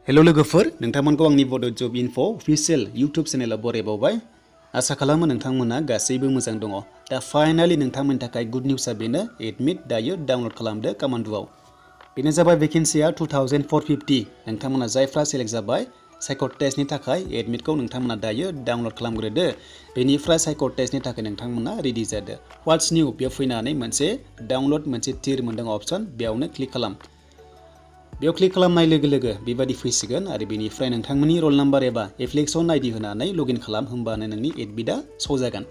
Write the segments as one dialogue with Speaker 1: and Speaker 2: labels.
Speaker 1: hello लोगोफोर नोंथांमोनखौ आंनि बड' जब इनफो अफिशियेल इउट्यूब चेनेलाव बरायबावबाय आसा खालामो नोंथांमोना गासैबो मोजां दङ दा फाइनाली नोंथांमोननि थाखाय गुड निउसआ बेनो एडमिट दायो डाउनलोड खालामदो कमान्डोआव बेनो जाबाय वेकेन्सिया 2450 नोंथांमोना जायफ्रा सेलेक्ट जाबाय साइक' टेस्टनि थाखाय एडमिटखौ नोंथांमोना दायो डाउनलोड खालामग्रोदो बेनिफ्राय साइक' टेस्टनि थाखाय नोंथांमोना रेडि जादो व्हाट्स निउ बेयाव फैनानै मोनसे डाउनलोड मोनसे टिर मोनदों अप्शन बेयावनो क्लिक खालाम बेयाव क्लिक खालामनाय लोगो लोगो बेबादि फैसिगोन आरो बेनिफ्राय नोंथांमोननि रोल नाम्बार एबा एप्लिकेसन आइडि होनानै लगइन खालाम होमबानो नोंनि एडमिटआ श' जागोन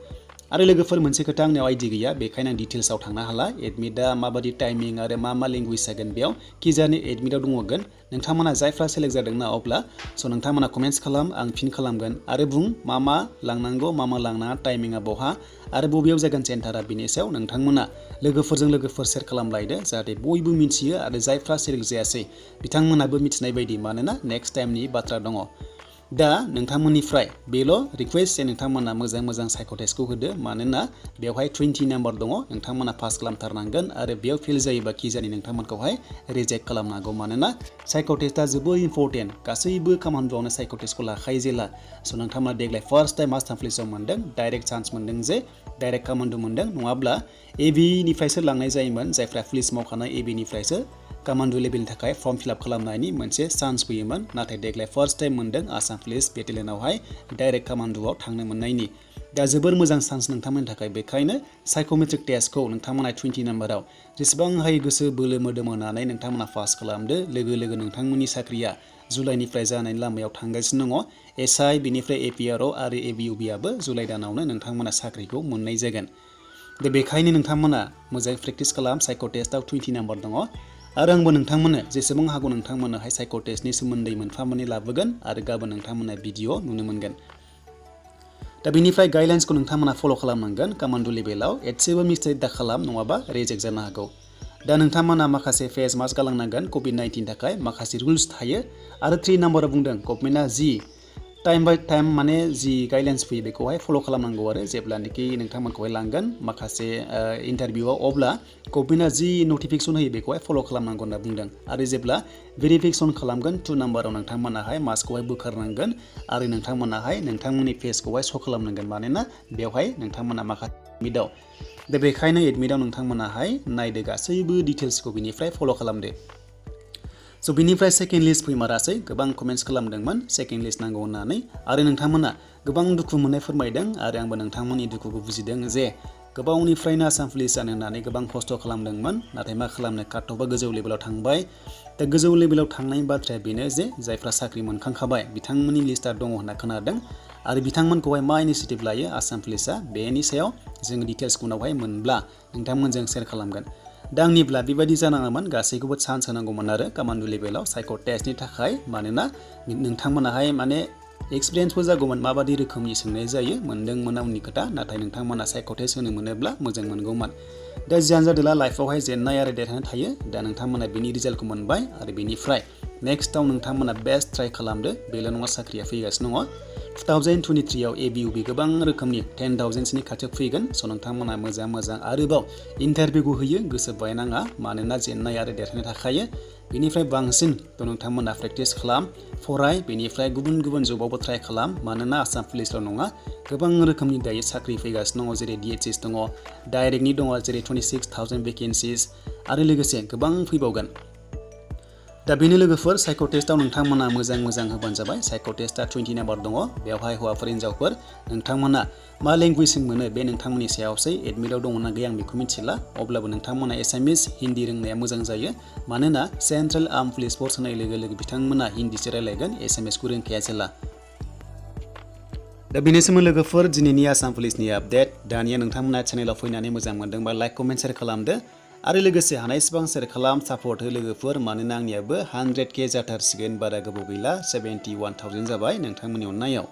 Speaker 1: आरो लोगोफोर मोनसे खोथा आंनियाव आइडि गैया बेखायनो आं डिटेल्सआव थांनो हाला एडमिटआ माबादि टाइमिं आरो मा लेंगुवेज जागोन बेयाव किजानि एडमिटआव दङगोन नोंथांमोना जायफ्रा सेलेक्ट जादोंना अब्ला स' नोंथांमोना कमेन्ट्स खालाम आं फिन खालामगोन आरो बुं मा लांनांगौ मा लांनाङा टाइमिंआ बहा आरो बबेयाव जागोन सेन्टारा बिनि सायाव नोंथांमोना लोगोफोरजों लोगोफोर शेयार खालामलायदो जाहाथे बयबो मिथियो आरो जायफ्रा सेलेक्ट जायासै बिथांमोनाबो मिथिनाय बायदि मानोना नेक्स्ट टाइमनि बाथ्रा दङ दा नोंथांमोननिफ्राय बेल' रिक्वेस्ट जे नोंथांमोना मोजां साइक' टेस्टखौ होदो मानोना बेवहाय 20 नाम्बार दङ नोंथांमोना पास खालामथारनांगोन आरो बेयाव फेल जायोबा किजानि नोंथांमोनखौहाय रिजेक्ट खालामनांगौ मानोना साइक' टेस्टआ जोबोद इम्परटेन्ट गासैबो कमान्डोआवनो साइक' टेस्टखौ लाखायो जेला स' नोंथांमोना देग्लाय फार्स्ट टाइम आसाम पुलिसाव मोनदों डाइरेक्ट चान्स मोनदों जे डाइरेक्ट कमान्डो मोनदों नङाब्ला एबिनिफ्रायसो लांनाय जायोमोन जायफ्रा पुलिस मावखानाय एबिनिफ्रायसो कमान्डो लेभेलनि थाखाय फर्म फिलआप खालामनायनि मोनसे चान्स फैयोमोन नाथाय देग्लाय फार्स्ट टाइम मोनदों आसाम पुलिस बेटेलियनावहाय डाइरेक्ट कमान्डोआव थांनो मोननायनि दा जोबोर मोजां चान्स नोंथांमोननि थाखाय बेखायनो साइक'मेट्रिक टेस्टखौ नोंथांमोना 20 नाम्बाराव जेसेबां हायो गोसो बोलो मोदोम होनानै नोंथांमोना पास खालामदो लोगो नोंथांमोननि साख्रिया जुलाइनिफ्राय जानायनि लामायाव थांगासिनो दङ एसआइ बेनिफ्राय APRO आरो ABUBआबो जुलाइ दानावनो नोंथांमोना साख्रिखौ मोननाय जागोन दा बेखायनो नोंथांमोना मोजाङै प्रेक्टिस खालाम साइक' टेस्टआव 20 नाम्बार दङ आरो आंबो नोंथांमोननो जेसेबां हागौ नोंथांमोननोहाय साइक' टेस्टनि सोमोन्दै मोनफा मोननै लाबोगोन आरो गाबोन नोंथांमोना भिडिअ नुनो मोनगोन दा बेनिफ्राय गाइडलाइन्सखौ नोंथांमोना फल' खालामनांगोन कमान्डो लेभेलाव एसेबो मिस्टेक दा खालाम नङाबा रिजेक्ट जानो हागौ दा नोंथांमोना माखासे फेस मास्क गालांनांगोन COVID-19 थाखाय माखासे रुल्स थायो आरो 3 नाम्बाराव बुंदों गभर्नमेन्टआ जि टाइम बाय टाइम माने जि गाइडलाइन्स फैयो बेखौहाय फल' खालामनांगौ आरो जेब्लानोखि नोंथांमोनखौहाय लांगोन माखासे इन्टारभिउआव अब्ला गभर्नमेन्टआ जि नटिफिकेसन होयो बेखौहाय फल' खालामनांगौ होनना बुंदों आरो जेब्ला भेरिफिकेसन खालामगोन 2 नाम्बाराव नोंथांमोनाहाय मास्कखौहाय बोखारनांगोन आरो नोंथांमोनाहाय नोंथांमोननि फेसखौहाय श' खालामनांगोन मानोना बेवहाय नोंथांमोना माखासे एडमिटआव दा बेखायनो एडमिटआव नोंथांमोनाहाय नायदो गासैबो डिटेल्सखौ बिनिफ्राय फल' खालामदो स' बिनिफ्राय सेकेन्ड लिस्ट फैमारासै गोबां कमेन्ट्स खालामदोंमोन सेकेन्ड लिस्ट नांगौ होननानै आरो नोंथांमोना गोबां दुखु मोननाय फोरमायदों आरो आंबो नोंथांमोननि दुखुखौ बुजिदों जे गोबावनिफ्रायनो आसाम पुलिस जानो होननानै गोबां खस्थ' खालामदोंमोन नाथाय मा खालामनो काटअफआ गोजौ लेभेलाव थांबाय दा गोजौ लेभेलाव थांनायनि बाथ्राया बेनो जे जायफ्रा साख्रि मोनखांखाबाय बिथांमोननि लिस्टआ दङ होनना खोनादों आरो बिथांमोनखौहाय मा इनिसिएटिभ लायो आसाम पुलिसआ बेनि सायाव जोङो डिटेल्सखौ उनावहाय मोनब्ला नोंथांमोनजों शेयार खालामगोन दा आंनिब्ला बेबायदि जानाङामोन गासैखौबो चान्स होनांगौमोन आरो कमान्डो लेभेलाव साइक' टेस्टनि थाखाय मानोना नोंथांमोनाहाय माने एक्सपिरियेन्सबो जागौमोन माबादि रोखोमनि सोंनाय जायो मोनदों मोनामनि खोथा नाथाय नोंथांमोना साइक' टेस्ट होनो मोनोब्ला मोजां मोनगौमोन दा जियानो जादोला लाइफआवहाय जेननाय आरो देरहानाय थायो दा नोंथांमोना बेनि रिजाल्टखौ मोनबाय आरो बेनिफ्राय नेक्स्टआव नोंथांमोना बेस्ट ट्राइ खालामदो बेल' नङा साख्रिया फैगासिनो दङ 2023 आव ABUB गोबां रोखोमनि 10,000 खाथियाव फैगोन स' नोंथांमोना मोजां आरोबाव इन्टारभिउखौ होयो गोसो बायनाङा मानोना जेननाय आरो देरहानाय थाखायो बेनिफ्राय बांसिन नोंथांमोना प्रेक्टिस खालाम फराय बेनिफ्राय गुबुन जबावबो ट्राइ खालाम मानोना आसाम पुलिसल' नङा गोबां रोखोमनि दायो साख्रि फैगासिनो दङ जेरै DHS दङ डाइरेक्टनि दङ जेरै 26,000 भेकेन्सिस आरो लोगोसे गोबां फैबावगोन दा बेनो लोगोफोर साइक' टेस्टआव नोंथांमोना मोजां होबानो जाबाय साइक' टेस्टआ 20 नाम्बार दङ बेवहाय हौवाफोर हिन्जावफोर नोंथांमोना मा लेंगुवेजजों मोनो बे नोंथांमोननि सायावसै एडमिटआव दङना गैया आं बेखौ मिथिला अब्लाबो नोंथांमोना एसामिस हिन्दी रोंनाया मोजां जायो मानोना सेन्ट्रेल आर्म पुलिस फर्स होनाय लोगो बिथांमोना हिन्दीसो रायलायगोन एसामिसखौ रोंखाया जेला दा बेनोसैमोन लोगोफोर दिनैनि आसाम पुलिसनि आपडेट दानिया नोंथांमोना चेनेलाव फैनानै मोजां मोनदोंबा लाइक कमेन्ट शेयार खालामदो आरो लोगोसे हानायसेबां शेयार खालाम सापर्ट हो लोगोफोर मानोना आंनियाबो 100K जाथारसिगोन बारा गोबाव गैला 71,000 जाबाय नोंथांमोननि अननायाव